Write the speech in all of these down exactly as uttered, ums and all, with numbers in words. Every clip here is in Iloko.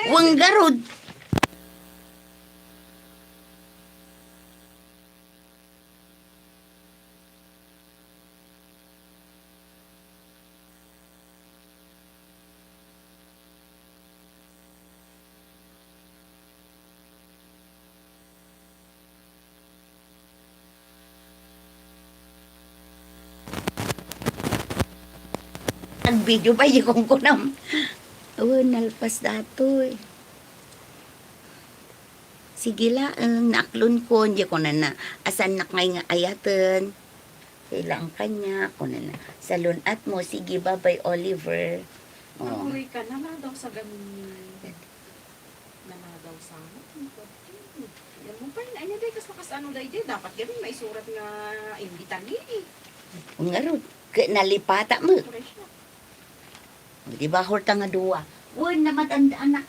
Wen garud. Nag-video pa, di kunam. Awan, nalpas datoy. Sige laeng, naaklon ko, di ko na na. Asannak ngay nga ayaten? Kailangan kanya, kunana. Salun-at mo, sige, babay, Oliver. Oh. Ang kuray ka, naladaw sa ganun ni, naladaw sa ano, ang kuwan. Yan mo pa yun. Ay, hindi, kas makasano da iti. Dapat gawin, maisurat nga imbitan ni eh. Ang arod, ke-, nalipata mo. Kuray siya. Di ba, horta nga dua? Wen, namatanda anak.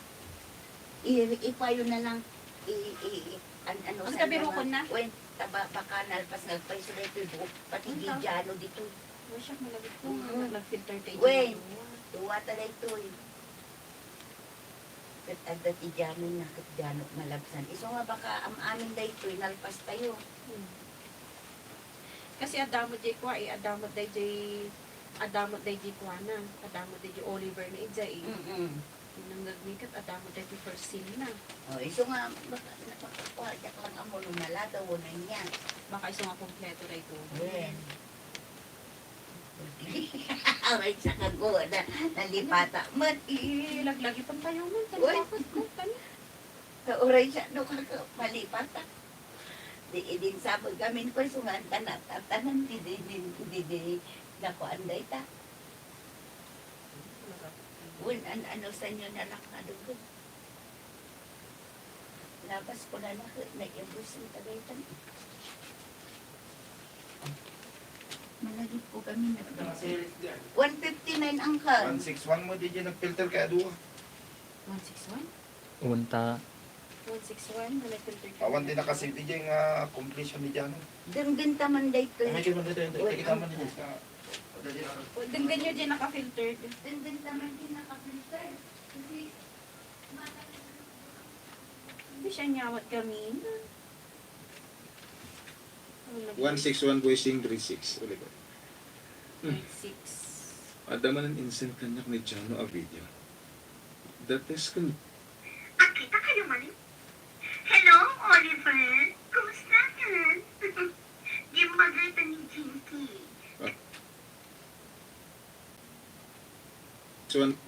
I-, ipayo na lang. I-, i-, i-, an-, ano, ang sa kabirokon mga na? Wen, taba, baka nalpas nagpaiso na ito, buo. Pati ang di ta-, Jano dito. Wala siya malagip ko. Mm. Nag-filter tayo. Wen, dua. Dua ta daytoy. Ket adda ti Jano na, ket Jano malabsan. Isu nga baka am-amin daytoy, nalpas tayo. Hmm. Kasi adda met jay kua, eh, adda met dayjay, adda met dayjay kuana, adda met dayjay Oliver na ija, eh. Mm-mm. Nang nagmikat, adda met dayjay first scene na. Oh, isu nga, baka, baka kua, diak lang amo no naladaw wenno ania. Baka isu nga kompleto daytoy. Wen. Aray, sa kaguwa na, nalipata met. Ilaglag ipon tayo man, uy. Tani, bakit ko, tani? Uray siya, no, kaka-, malipata. Di, idin sabag amin ko, sungan ta na, ta-, tanan, di, di, di, di, di, nakuan dayta. Wen, an-, ano sa inyo na lang, nadugod. Labas ko na lang, naimbus yung tagaytan. Malagip ko kami na. One fifty-nine, uncle. One six one mo, di dyan nag-filter kaya duwa. One six one? Unta. One six one, wala filter ka. Awan din nakasave diyan nga completion ni Jano. Denggen ta man daytoy. Ay, may kailangan dito, yung wait, kita ang man dito sa, denggen nyo din naka-filtered. Denggen ta man din naka-filtered. Kasi, hindi siya nyawat kami. Ano na ba? One six one voicing three six. Ulit. Three six. Adda man an insent kaniak ni Jano a video. The test kun- Akita kayo mali. Hello, Oliver. Kumusta ka? Di magayta ni Jinky. Ah. So, an-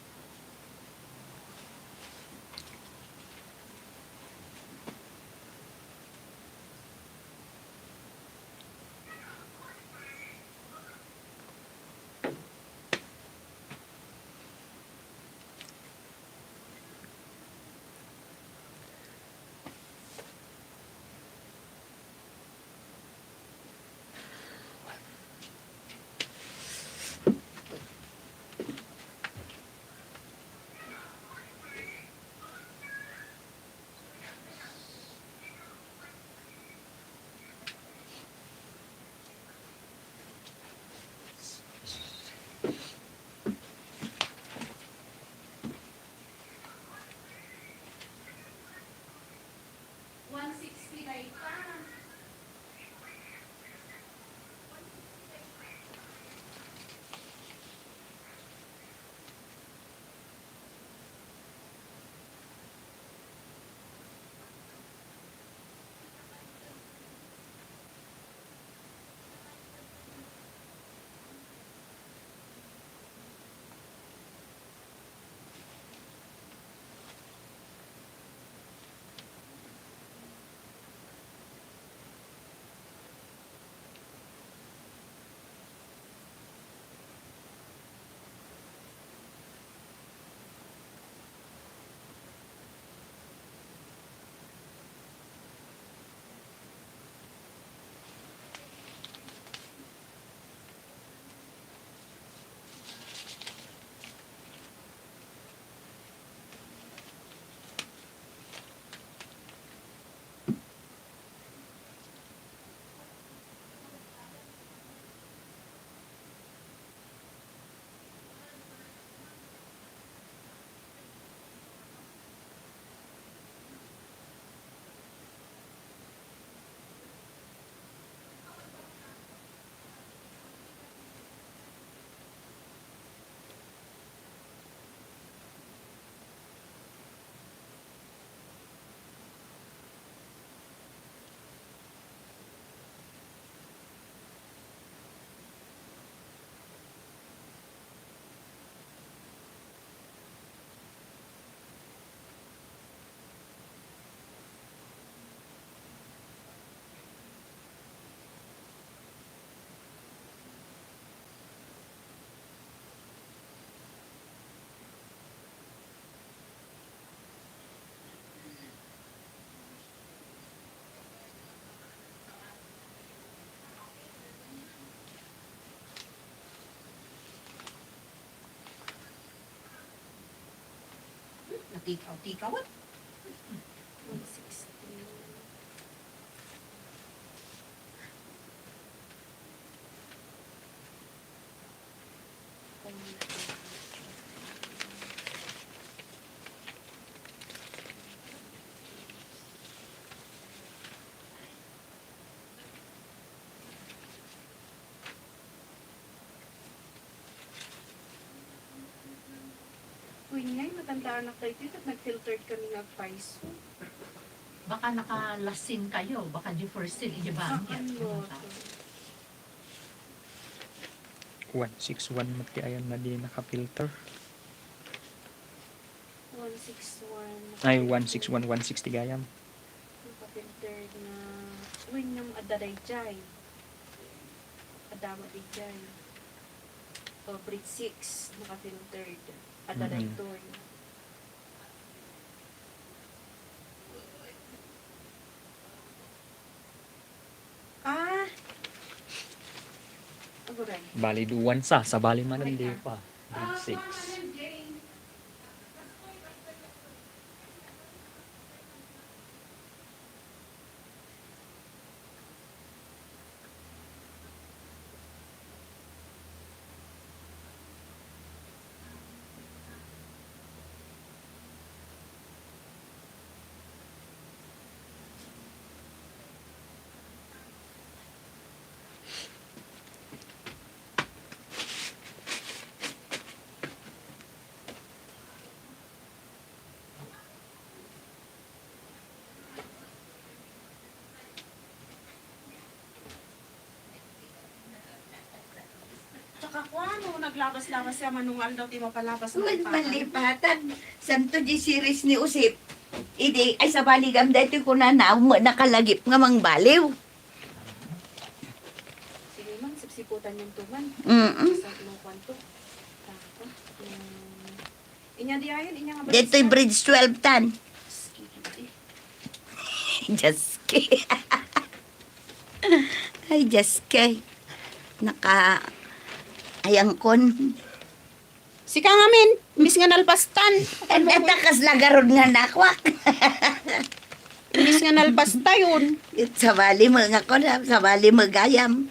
One sixty-nine pa. Ikaw, ikaw, what? One sixty. Uy, ngay, matandaan na kayo, ket nag-filtered kami nga agpayso. Baka nakalasin kayo, baka di first seal, ija ba? Ah, ano to? One six one met ti ayan na di naka-filter. One six one. Ay, one six one, one sixty gayam. Naka-filter na, uy, ngem adda dayjay. Adda met dayjay. O, bridge six, naka-filtered. Adda Mm-mm. daytoy. Ah. Aguray. Bali, duwan sa, sabali man ang Wait, ah. Di pa. Grade six. Tsaka kuano, naglabas-labas siya, manungal daw ti mapalabas. Wen, malipatan. Malipatan. Santo di series ni Usip. Idi, ay, sabali gam daytoy kunana, um, nakalagip nga mangbaliw. Sige man, sipsiputan yung tuman. Mm-mm. Sa ano, kwanto? Tapos, yung Inya di ayan, inya nga Dito'y bridge twelve tan. Diyos ko. Ay, Diyos ko. Naka, ayangkon. Sika ngamin, imbis nga nalpastan. Anta kasla garud nga nakwak. Imbis nga nalpasta yun. Sabali mo nga ko na, sabali mo gayam.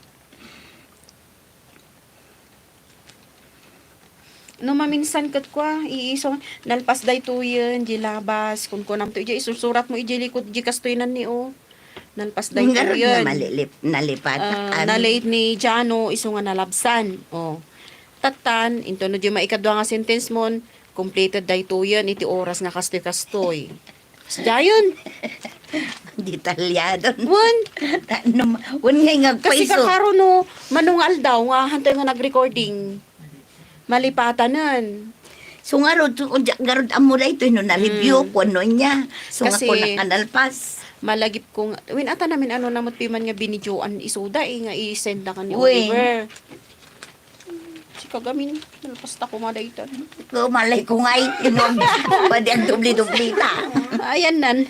No maminsan ket kua, iisong, nalpas daytoyen, di labas, kunkunam to, idiay isursurat mo, idiay likod, idiay kastoy nan ni, o. Nalpas Ngarud nga daytoyen. Malilip-, nalipat Ah, kan. Na-late ni Jano, isu nga nalabsan. O. Tattan, into no di maikadua nga sentence mon, completed daytoyen iti oras nga kastoy-kastoy. Dayon. Detalyado. Wen. Wen ngay nga Kasi agpayso. Kakaro no, manungal daw nga, hantoy nga nag-recording. Malipatanen. So, ngarud, so, kung diak ngarud ammo daytoy no na-review, Mm. Kuno niya. So, nga Kasi, kunak nga nalpas. Malagip ko nga, wen, ata namin ano namot piman nga binidyoan isuda, eh, nga i-send na kan ni Uy. Oliver. Si kagamin, nalpas ta ko nga daytan. Ko, malay ko nga, eh, inom. Pwede ang doble-doble ta. Ayan nan.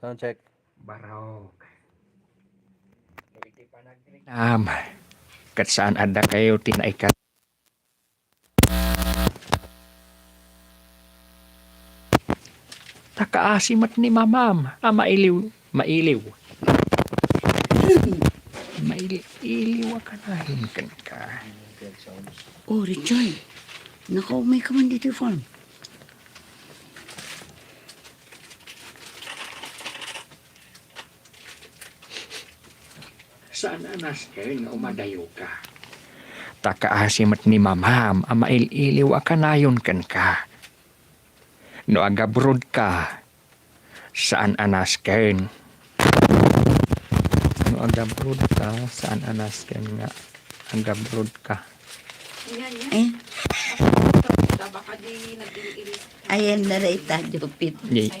Sound check. Barok. Am, ket saan a dakayo ti naikkat. Ta kaasi met ni mamam a mailiw, mailiw. Mailiw a kanayon kenka. Oh, Richard, nakaumay ka man ditoy farm. Saan a nasken nga umadayoka? Ta kaasi met ni mamam a mail-iliw a kanayon kenka. No agabrodka, saan a nasken. No agabrodka, saan a nasken nga agabrodka. Eh? Ayan na rin ita, Jupit. Yay.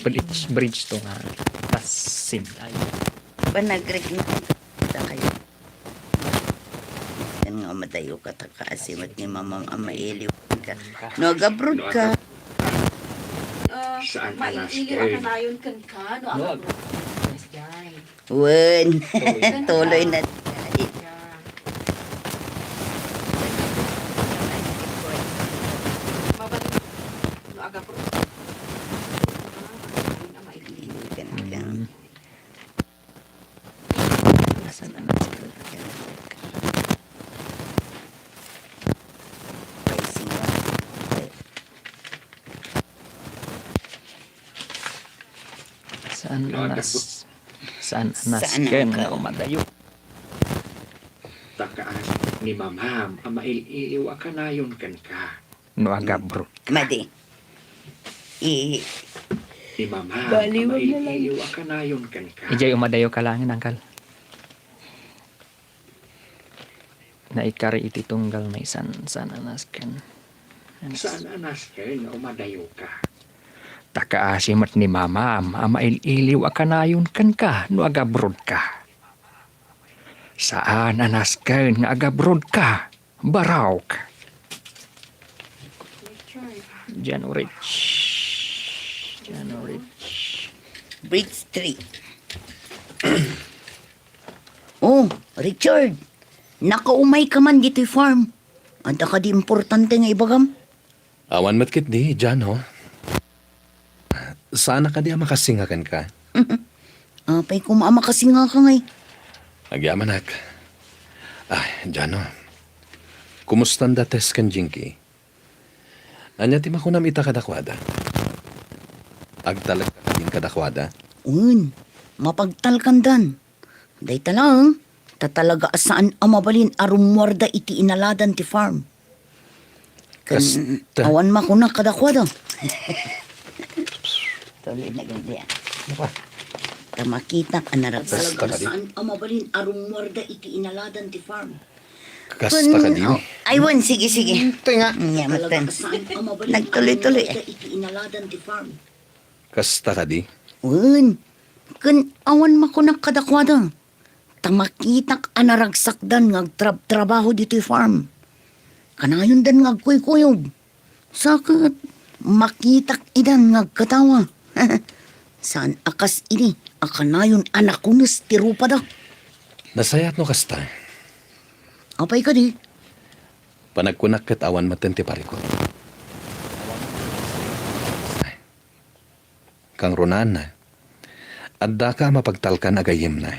Bridge, bridge to nga. Tasim. Ay. Panagrek na kita kayo. Yan nga, madayo ka, ta kaasi met ni mamam a mailiw ka. No, agabrodka. Ah, saan a mailiw a kanayon kenka, no, agabrodka. Wen. Tuloy na. Mabalik. No, agabrodka. Asan na si Rachel? Saan a nas-, saan a nasken nga umadayo? Ta kaasi ni mamam a mail-iliw a kanayon kenka. No agabro. Madi. I- Ni mamam a mail-iliw a kanayon kenka. Idiay umadayoka laeng, angkal. Naikari iti tunggal, maisan, saan a nasken. Saan a nasken nga umadayoka. Ta kaasi met ni mamam a mail-iliw a kanayon kenka no agabrodka. Saan a nasken nga agabrodka, Barok. Jano Rich. Jano Rich. Bridge three. Oh, Richard, nakaumay ka man ditoy farm. Adda kadi importante nga ibagam? Awan met ketdi, Jano. Saan a kadi a makasinga kenka? Apay koma a makasinga ka ngay? Agyamanak. Ay, Jano. Kumustan da Tess ken Jinky? Ania ti makunam ita kadakuada? Agtalek ka kadin kadakuada? Wen, mapagtalkandan. Dayta laeng, ta talaga a saan a mabalin a rummuarda iti inaladan ti farm. Ken kasta. Awan makunak kadakuada. Tuloy na gayam. Ta makitak a naragsak. Kasta kadi. Saan a mabalin a rummuarda iti inaladan ti farm. Kasta kadi. Ay, wen, sige, sige. Ito nga. Nga, matan. Nagtuloy-tuloy, eh. Kasta kadi. Wen, ken awan makunak kadakuada. Ta makitak a naragsakdan nga agtrabtrabaho ditoy farm. Kanayondan nga agkuykuyog. Sa ket, makitak idan nga agkatawa. Saan a kas idi a kanayon a nakunes ti rupada. Nasayaat no kasta. Apay kadi? Panagkunak ket awan metten ti parikut. Kangrunaan, addaka a mapagtalkan a gayyemna.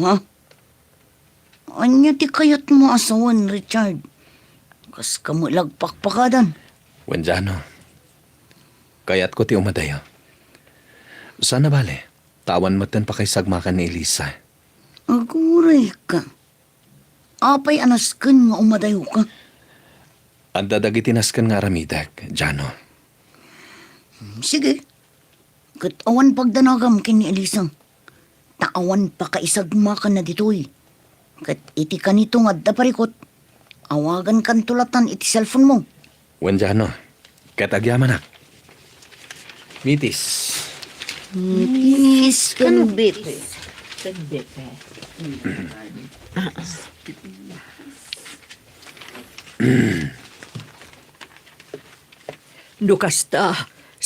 Ha? Ania ti kayatmo a sawen, Richard? Kaskamo la agpakpakadan. Wen, Jano. Kayatko ti umadayo. Saan a bale, ta awan metten pakaisagmakan ni Elisa. Aguray ka. Apay a nasken nga umadayoka? Adda dagiti nasken nga aramidek, Jano. Sige. Ket awan pagdanagam ken ni Elisa. Ta awan pakaisagmakanna ditoy. Ket iti kanito nga adda parikut, awagankanto latan iti cellphone mo. Wen, Jano. Ket agyamanak. Mitis. Mitis ken bipe. Ken bipe. No kasta,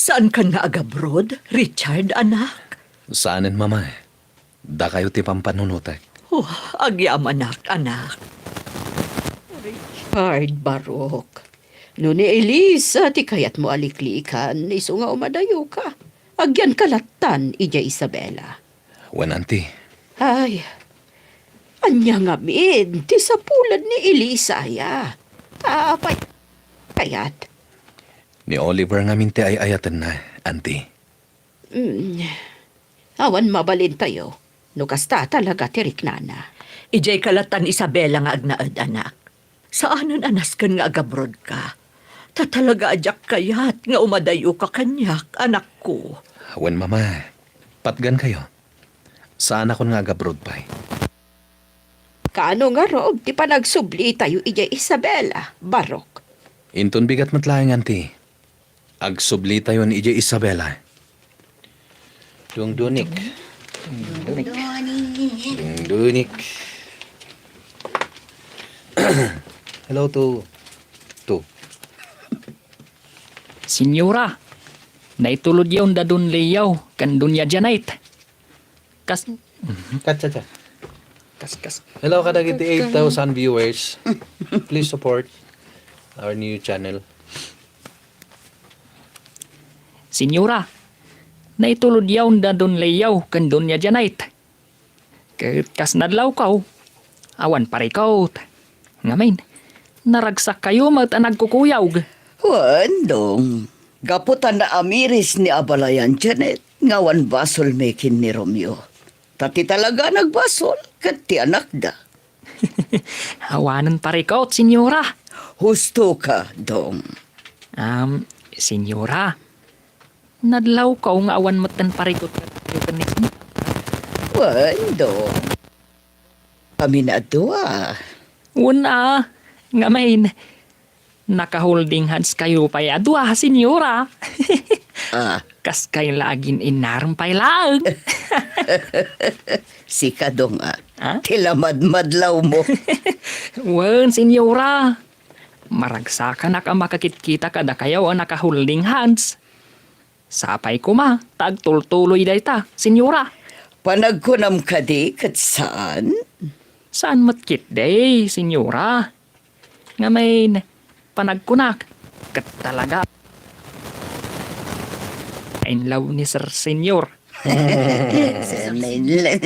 Saankan nga agabroad, Richard, anak? Saanen, Mama. Dakayo ti pampanunotek. Oh, agyamanak, anak. Richard, Barok. No ni Elisa ti kayatmo a liklikan, isu nga umadayoka. Agyanka lattan idiay Isabela. Wen, Auntie. Ay, ania ngamin ti sapulan ni Elisa aya? Apay kayat? Ni Oliver ngamin ti ay-ayatenna, Auntie. Mm. Awan mabalintayo no kasta talaga ti riknana. Idiayka lattan, Isabela, nga agnaed, anak. Saanen a nasken nga agabrodka. Ta talaga a diak kayat nga umadayoka kaniak, anakko. Wen, Mama, patgankayo. Saanakon nga agabroad pay. Kaano ngarud ti panagsublitayo idiay Isabela, Barok? Inton bigat met laeng, Auntie. Agsublitayon idiay Isabela. Dungdunik. Dungdunik. Hello to, to. Senyora, naitulod yaw da Don Leo ken Doña Janet. Kas- Kat, kat, kat. Kas, kas. Hello kadagiti eight thousand viewers. Please support our new channel. Senyora, naitulod yaw da Don Leo ken Doña Janet. Ket kas nadlawkaw, awan parikut. Ngamin, naragsakkayo met a nagkukuyawg. Wen, Dong. Gapu ta naamiris ni abalayan Janet nga awan basolmi ken ni Romeo. Ta ti talaga a nagbasol ket ti anakda. Awanen parikut, Senyora. Husto ka, Dong. Am, Senyora, nadlawkaw nga awan metten parikut ken ni Senyora. Wen, Dong. Kami nga dua. Wen a, ngamin, naka-holding hands kayo pay a dua, Senyora. Ah. Kaskay la agin-innarem pay laeng. Sika, Dong, a. Ha? Ti lamadmadlawmo. Wen, Senyora. Maragsakanak a makakitkita kadakayo a naka-holding hands. Sapay koma ta agtultuloy dayta, Senyora. Panagkunam kadi ket saan? Saan met ketdi, Senyora. Ngamin, panagkunak, ket talaga in love ni Sir Senyor. Sana in love.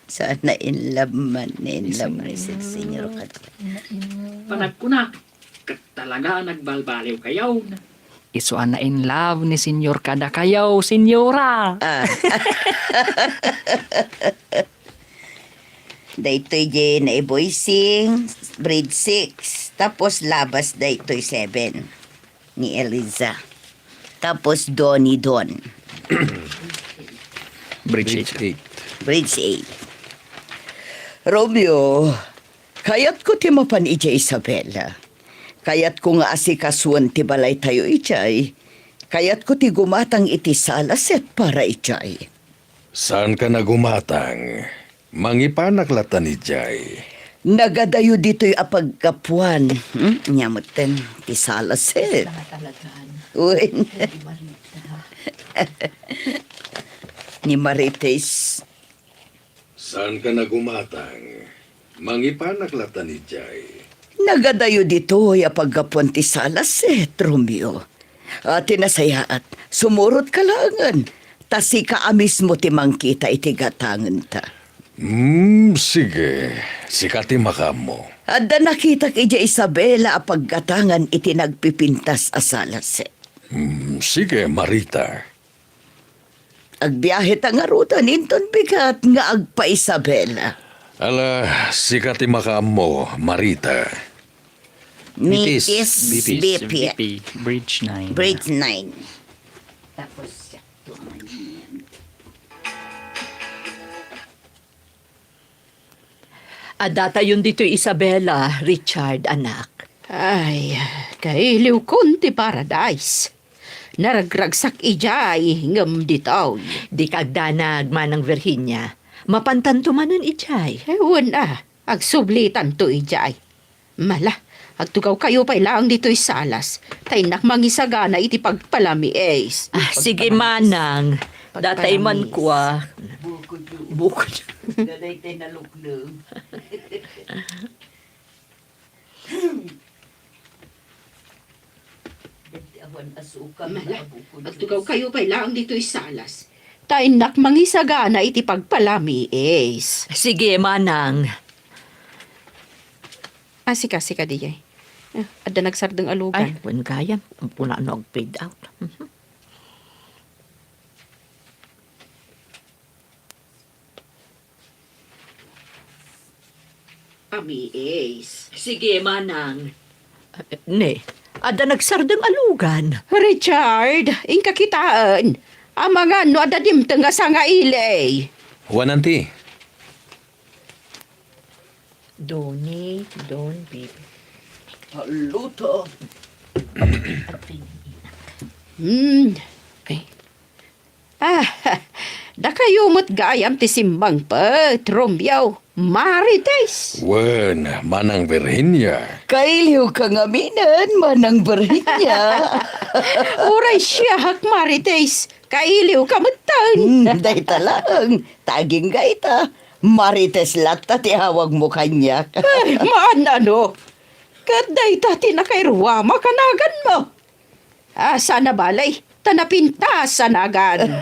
Sana in love man, in love ni Sir Senyor. Panagkunak, ket talaga nagbalbaliw kayo. Isu a na-in love ni Senyor kadakayo, Senyora. Ah. Daytoy di naiboysing, grade six. Tapos labas daytoy seven ni Eliza. Tapos do ni Don. Bridge eight. Bridge eight. Romeo, kayatko ti mapan idiay Isabela. Kayatko nga asikasuen ti balaytayo idiay. Kayatko ti gumatang iti sala set para idiay. Saanka a gumatang. Mangipanak lattan idiay. Nagadayo ditoy a paggapuan. Hmm? Nia metten ti sala set. Wen. Ni Marites. Saanka a gumatang. Mangipanak lattan idiay. Nagadayo ditoy a paggapuan ti sala set, Romeo. A, ti nasayaat, sumurotka laengen, ta sika a mismo ti mangkita iti gatangenta. Hmm, sige. Sika ti makaammo. Adda nakitak idiay Isabela a paggatangan iti nagpipintas a sala set. Hmm, sige, Marita. Agbiaheta ngaruden inton bigat nga agpa-Isabela. Ala, sika ti makaammo, Marita. Mitis, Mitis Bipi. Bipi. Bridge nine. Bridge nine. Tapos, sakto man yan. Addatayon ditoy Isabela, Richard, anak. Ay, kailiwkon ti paradise. Naragragsak idiay ngem ditoy. Dika agdanag, Manang Virginia. Mapantanto manen idiay. Eh, wen a, agsublitanto idiay. Mala, Agtugawkayo pay laeng ditoy salas, ta innak mangisagana iti pagpalamiis. Ah, sige, Manang. Datay man kua. Bukod. Daday tay nalukneng. Dagiti awan a sukar. Mala, agtugawkayo pay laeng ditoy salas, ta innak mangisagana iti pagpalamiis. Sige, Manang. Ah, sika, sika, diay. Ah, adda nagsardeng a lugan. Ay, wen gayam. Ampon no ag-fade out. Mhm. Amiis. Sige, Manang. Ne, adda nagsardeng a lugan. Richard, inka kitaen. Amangan no adda dimteng a sangaili. Wen, Auntie. Doni, Don, Bibi. Luto. Hmm. Ay. Ah, dakayo met gayam ti simmangpet, Romeo, Marites. Wen, Manang Virginia. Kailiwka ngaminen, Manang Virginia. Uray siak, Marites. Kailiwka metten. Hmm, dayta laeng. Ta agingga ita, Marites latta ti awagmo kaniak. Ay, maan, ano? Ket dayta ti nakairuam a kanaganmo. Ah, saan a bale, ta napintas a nagan.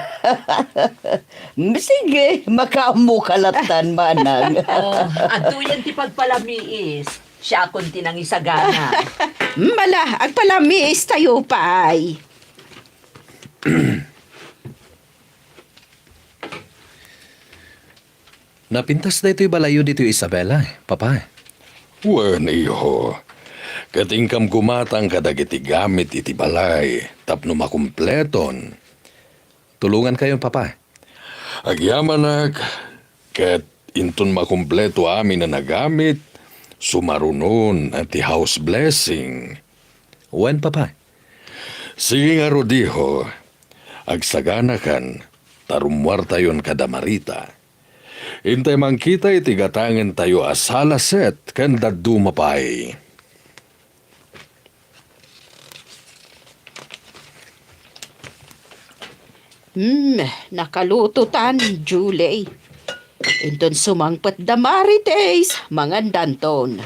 Sige, makaammoka lattan, Manang. Oh, adtoyen ti pagpalamiis. Siakon ti nangisagana. Mala, agpalamiistayo pay. Napintas daytoy balayyo ditoy Isabela, Papa. Wen, iho. Ket inkam gumatang kadagiti gamit iti balay tapno makumpleton. Tulongankayon, Papa. Agyamanak, ket inton makumpleto amin a nagamit, sumarunon ti house blessing. Wen, Papa. Sige ngarud, iho. Agsaganakan, ta rummuartayon kada Marita. Intay mangkita iti gatangentayo a salaset ken dadduma pay. Hmm, nakalutotan, Julie. Inton sumangpet da Marites, mangandanton.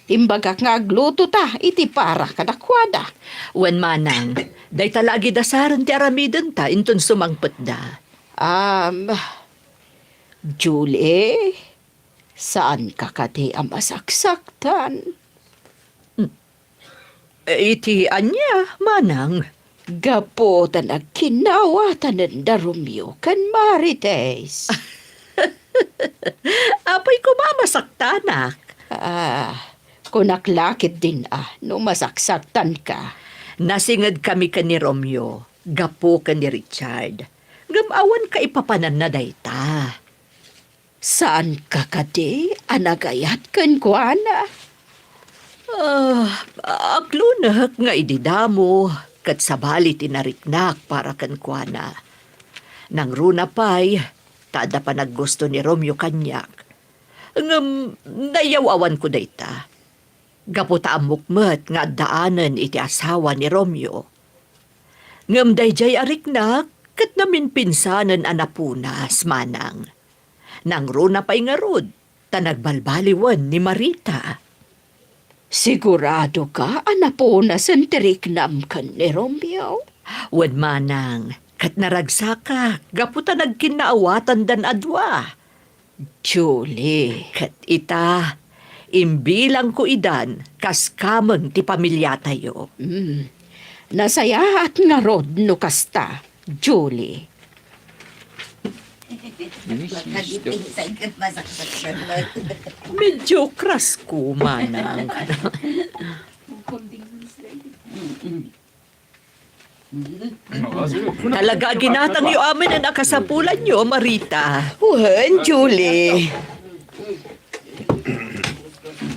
Imbagak nga aglutota iti para kadakuada. Wen, Manang, dayta la agidasaren ti aramidenta inton sumangpetda. Am, Julie, saanka kadi a masaksaktan? Hmm. Iti ania, Manang? Gapu ta nagkinnaawatanen da Romeo ken Marites. Apay koma a masaktanak? Ah, kunak la ketdin a no masaksaktanka. Nasingedkami ken ni Romeo gapu ken ni Richard. Ngem awan kaipapananna dayta. Saanka kadi a nagayat kenkuana? Ah, aglunek nga idi damo ket sabali ti nariknak para kenkuana. Nangruna pay, ta adda panaggusto ni Romeo kaniak. Ngem nayaw-awanko dayta. Gapu ta ammok met nga addaanen iti asawa ni Romeo. Ngem daydiay a riknak ket namimpinsanen a napunas, Manang. Nangruna pay ngarud, ta nagbalbaliwen ni Marita. Siguradoka a napunasen ti riknam ken ni Romeo? Wen, Manang, ket naragsakak gapu ta nagkinnaawatan dan a dua. Julie. Ket ita, imbilangko idan kas kameng ti pamiliatayo. Mm. Nasayaat ngarud no kasta, Julie. Medyo krasko, Manang. Talaga a ginatangyo aminen a kasapulanyo, Marita. Wen, Julie.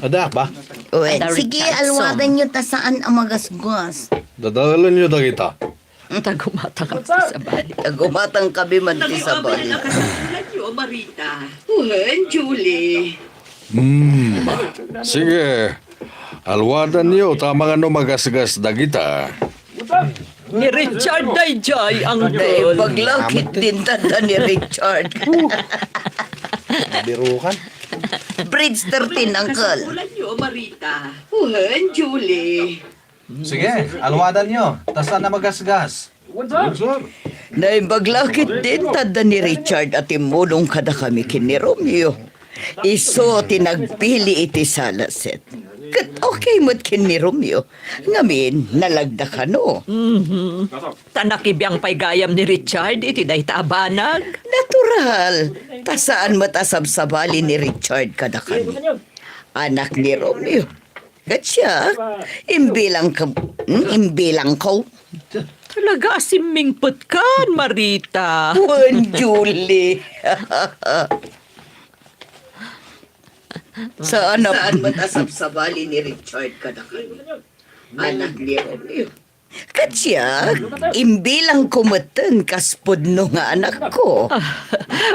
Adak ba? Wen, sige, alwadanyo ta saan a magasgas. Dadaelenyo dagita. Ta gumatang kami sa bali. Ta gumatang kami man ti sabali. Wen, Julie. Hmm. Sige. Alwadanyo ta mangano magasgas dagita. Ni Richard daydiay, uncle. Naibaglakit din tanda ni Richard. Nabirukan. Bridge thirteen, uncle. Kasapulan nyo, Marita. Wen, Julie. Sige, alwadanyo. Ta saan a magasgas. Wen, sir. Naibaglakit din tanda ni Richard a timmulong kadakami ken ni Romeo. Isu ti nagpili iti salaset. Ket okay met ken ni Romeo. Ngamin, nalagda kano. Mhm. Ta nakibiang pay gayam ni Richard iti dayta a banag. Natural. Ta saan met a sabsabali ni Richard kadakami. Anak ni Romeo. Ket siak, imbilang ka, hmm, imbilang ko. Talaga a simmingpet kan, Marita. Wen, Julie. Saan a, saan met a sabsabali ni Richard kadakami. Anak ni Romeo. Ket siak, imbilang ko metten kas pudno nga anakko. Ah,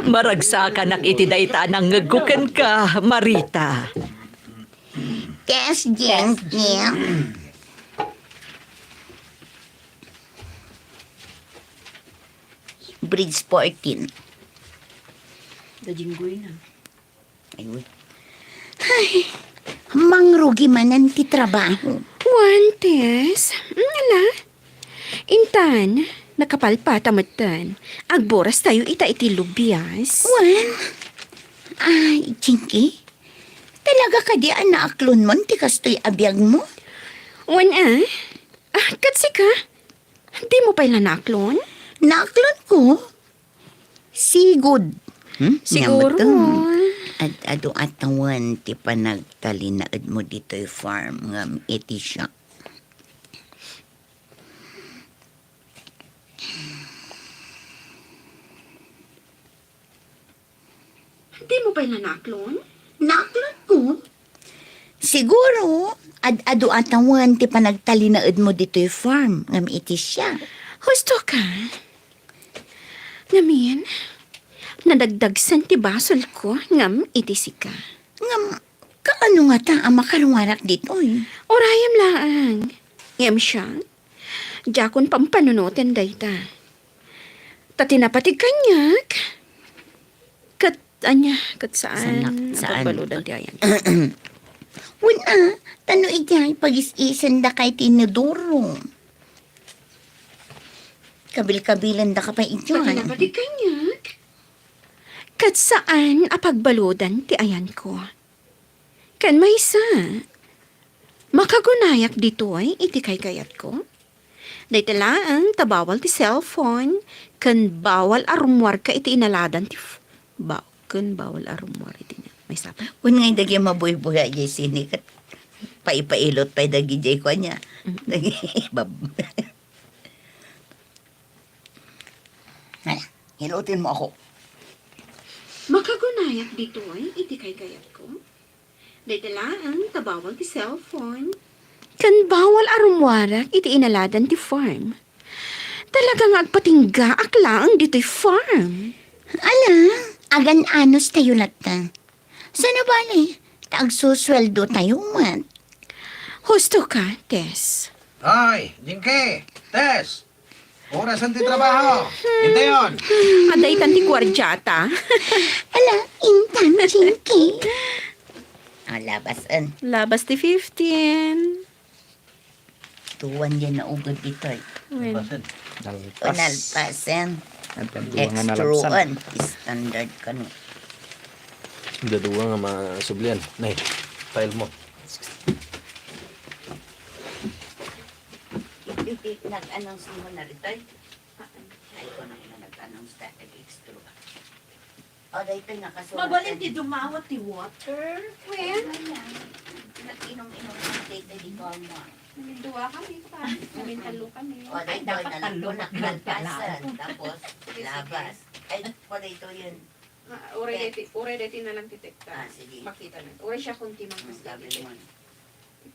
maragsakanak iti dayta a nangngegko kenka, Marita. Yes, Jinky. Bridge fourteen. Da Jinggoy na. Ay, uy. Ay, mangrugi manen ti trabaho. Wen, Tess. Mm, ala. Intan, nakapalpata metten. Agburas tayo ita iti lubias. Wen? Ay, Jinky, talaga kadi a naaklonmon ti kastoy a biagmo? Wen, ah. Ah, ket sika? Dimo pay la naaklon? Naaklonko. Sigud. Hmm? Siguro. Nia metten. Ad-adu a tawen ti panagtalinaedmo ditoy farm ngem iti siak. Dimo pay la naaklon? Naaklonko. Siguro, ad-adu a tawen ti panagtalinaedmo ditoy farm ngem iti siak. Husto ka. Ngamin, nadagdagsen ti basolko ngem iti sika. Ngem, kaano ngata a makaruarak ditoy? Urayem laeng. Ngem siak, diakon pampanunoten dayta. Ta ti napatig kaniak, ket ania, ket saan. Sanak-, saan. Pagbaludan ti ayan. Wen a, ta no idiay, pagis-isendakay ti inodoro. Kabilkabilendaka pay idiay. Pati napati kaniak. Ket saan a pagbaludan ti ayanko. Ken maysa, makagunayak ditoy iti kaykayatko. Dayta laeng ta bawal ti cellphone, ken bawal a rummuarka iti inaladan ti f-, ba-, ken bawal a rummuar iti niya. Maysa pa. Wen nga dagiti mabuybuya, Jessie, ni ket paipailot pay dagiti kua niya. Mm. Dagiti bab-, Hala, ilutin mo ako. Makagunayak ditoy iti kaykayatko. Dayta laeng ta bawal ti cellphone. Ken bawal a rummuarak iti inaladan ti farm. Talaga nga agpatinggaak laeng ditoy farm. Ala, agan-anos tayo latta. Saan a bale, ta agsusueldo tayo met. Husto ka, Tess. Hoy, Jinky! Tess! Orasen ti trabaho! Intayon! Adda itan ti guardiata. Ala, intan, Jinky. Ah, labas, en. Labas ti fifteen. Tuan yan naugod ditoy. Wen. Nalpas. Nalpasen. Nalpasen. Extra one. Standard kano. Dadua nga masublian. Nay, file mo. Iti, nag-announce mo na ditoy? Ay, ko na nag-announce ka, nag-extra. O, daytoy nga kasulatan. Mabalin ti dumawat ti water. Wen? Nag-inom-inom kami daytoy di Cornwall. Naging duwa kami, pa. Naging talo kami. O, ay, daytoy dapat na lang talo po, na lang nagkalpasan. Pala. Tapos, sige, sige. Labas. Ay, pa daytoy yun. Ah, uray daytoy, uray daytoy na lang, titek, ta. Ah, sige. Makita na. Uray siya kung timang. Ang kasi sabi daytoy mo.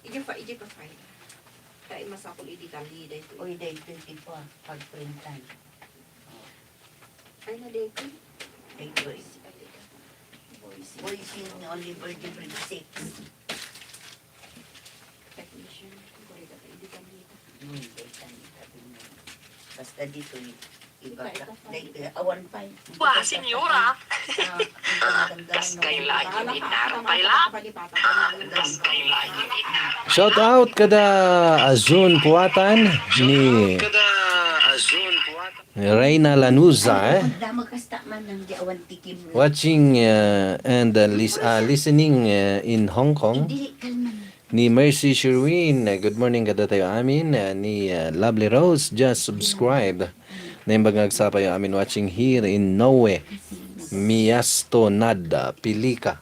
Ija pa, ija pa file. Kay masapul idi tali daytoy. Uy, daytoy ti pa, pagprintan. Ay, na daytoy. Daytoy. Boys in Oliver, Jeffrey six. Basta dito, iba ka. Like, eh, awan pa. Wah, senyora. Ah, kas kayla, inarang pay la. Kas kayla, inarang. Shout out kada Azun Puatan ni Reyna Lanuza, eh. Damag kasta man nang di awan tikim. Watching, uh, and, uh, lis-, uh, listening, uh, in Hong Kong. Hindi, kalman. Ni Mercy Sherwin, uh, good morning kadatayo amin. Uh, ni, uh, Lovely Rose, just subscribe. Naimbag nga agsapayo amin watching here in Norway. Miasto Nada, Pilika.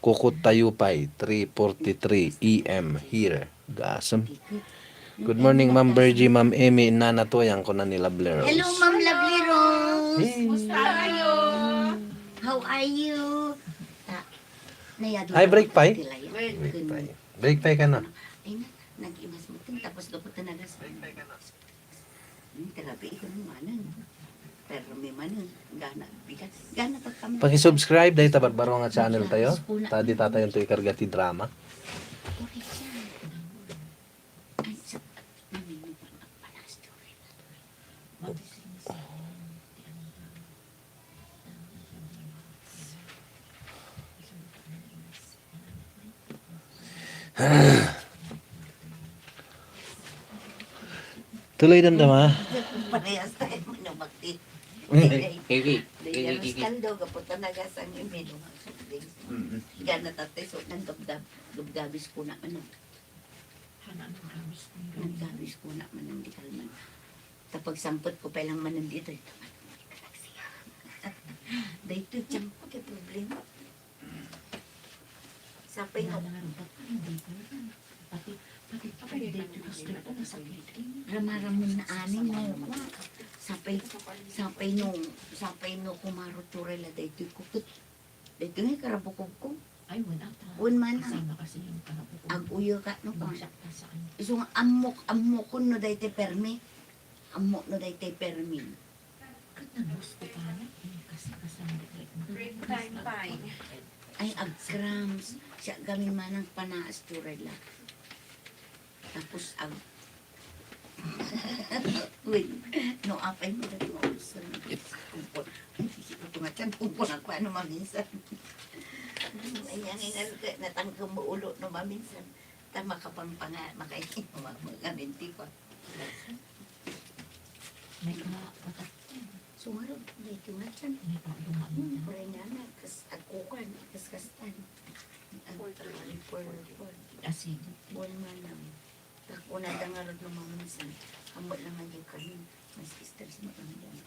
Kukutayo pay, three forty-three A M here. Gasem. Good morning, Ma'am Virgie, Ma'am Emmy, Nana Toyang, kuna ni Lovely Rose. Hello, Ma'am Lovely Rose. Hey. Kumusta kayo? How are you? Ta-, nayado Ay, na break ako pay? Break pay. Break pay ka na. Ay, na, nag-imas mo. Tapos dapat na nagas. Hmm, grabe, ikaw naman, eh. Pero may man, eh. Gana, bigat. Gana pagkam- Pakisubscribe dahil ta barbaro nga channel tayo. Ta di tatayon to ikarga ti drama. Correct siya. Ay, sa-, namimipan ang palasyo. Tuloy damdama. Parehas tayo manubakti. Kiki. Kiki, kiki. Kaldo, kaputa nagasang iminum ang soft drinks. Mm-mm. Gana tatay, so, nang gabgab-, gabgabis ko na, ano. Hana, nang gabis ko na. Nang gabis ko na, manang di kalman. Kapag sangpot ko pa lang manang dito, ito, ano, may kalagsiya. Dahil ito, tiyan ko, kay problema. Sapay no. Ramaram na aning no. Sapay, sapay no, sapay no kumaro turay la daytoy kukut. Daytoy nga karabukog ko. Ay, wen ata. Wen man. Kasama kasi yung karabukog. Ag-uyo ka, no, kung siya kasaan. Isu nga ammok, ammokon no daytoy permi. Ammok no daytoy permi. Ket nagusto ka na, eh, kas-, kasama ka, eh. Break time, pay. Ay, ag-cramps. Siya gamin manang panaas turay la. Tapos ag-, uy, no, apay mo na ito, uso na. Kumpon. Ang sisip ko nga tiyan, kumpon ako, ano, maminsan. Ay, ang inal-, natanggem mo ulo, no, maminsan. Ta makapangpanga-, makain-, ma-, magaminti pa. May mga utak. Sumarod, daytoy nga tiyan. May mga utak. Hmm, pwede nga na, kas-, agkukan, kaskastan. Ang, for, for, for. Asin. Buwan manang. Takuna da nga rod no maminsan. Ambot lang nga di kanin. Mas stress mo lang yan.